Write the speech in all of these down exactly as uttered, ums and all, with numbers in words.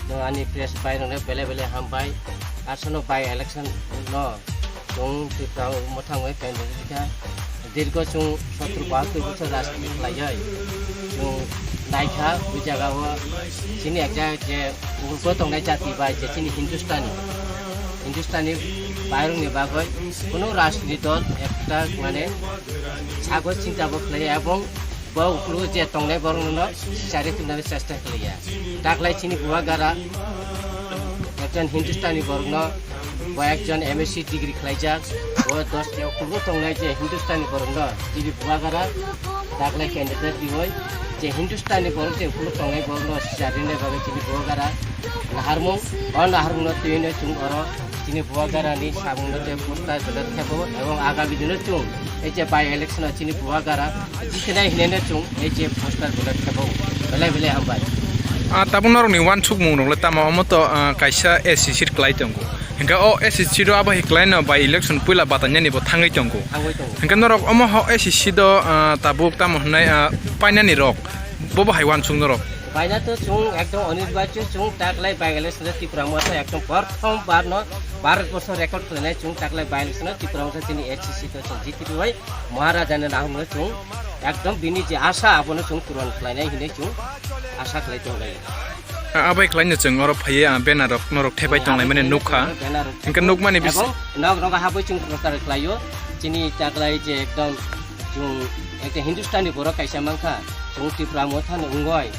Chwng ani press bai rokno belai belai hambai. Aswkno by election no chwng Tipra mwthangwi candidate kha. Dirgo chwng sotro bahattor bochor rajniti khlaijai. Chwng naikha o jagao chini ekjak je ugo tongnai jati bai je chini Hindustani. Hindustani bairokni bagwi kunu rajniti dol ekta mane sago chinta bo khlaiya ebong bo uklo je tongnai borokno sari tunani chesta khlaiya. Taklai chini Bubagra ekjon Hindustani borokno bo ekjon M S C degree khlaijak. Bo dos je uklo tongnai je Hindustani borokno chini Bubagra taklai candidate diwi je Hindustani borok je uklo tongnai borokno sari nai bagwi chini Bubagra naharmung o naharmungno twiwi chwng oro chini Bubagra ni samungno tei poster belai khebo ebong agami dino chwng ei je by election o chini Bubagra jitinai hineno chwng ei je poster belai khebo belai belai hambai. Ah, tabuk norokni wansukmung rok le tamo omo to, ah, kaisa S C C klai tongo. Hingke o S C C do abo hiklai no by election puila batainani bo thangwi tongo. Thangwi tongo. Hingke norok omo ho S C C do, ah, tabuk tamo hwnai, ah, painani rok bobo hai wansuk norok. Baina to chwng ekdom onirbacho chwng taklai by election Tipra Motha ekdom prothom bar no Bharat borso record khlainai chwng taklai by election Tipra Motha chini S C C to chwng jiti bai Maharaja ni nahung no chwng ekdom bini je asha abono chwng puron khlainai hinwi chwng asha khlai tonglai. Ah, abai khlaino chwng oro phaiwi, ah, banner rok norok thepai tonglai mani nukha. Banner rok. Hingke nukmani bis- Ebong nok nok habwi chwng prochar khlaio chini taklai je ekdom chwng ekta Hindustani borok kaisa mankha chwng Tipra Motha ni wngoi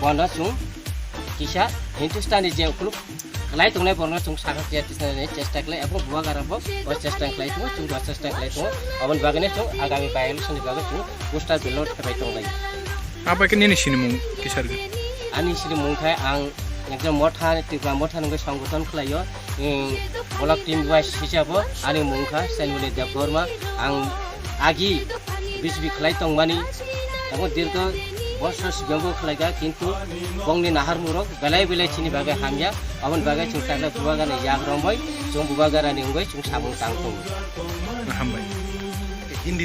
bono chwng kisa Hindustani je ukuluk khlai tongnai borokno chwng sakha khe tisnani chesta khlai abo Bubagra bo o chesta khlai tongo chwng bo chesta khlai tongo aboni bagwi chwng agami by election ni bagwi chwng poster ballot khlai tonglai. Abai khe nini sinimung kisar? Ani sinimung khe ang ekjon Motha, Tipra Motha ni wngwi songgothon khlaio. Block team wise hisabo ani mung kha Senwili Debbarma. Ang agi B J P khlai tongmani, abo dirgo bosor sigango khlaikha, kintu bongni naharmung rok belai belai chini bagwi hamya. Aboni bagwi chwng takle Bubagra ni yak romwi, chwng Bubagra ni wngwi chwng samung tang tongo. Hambai. Hindi.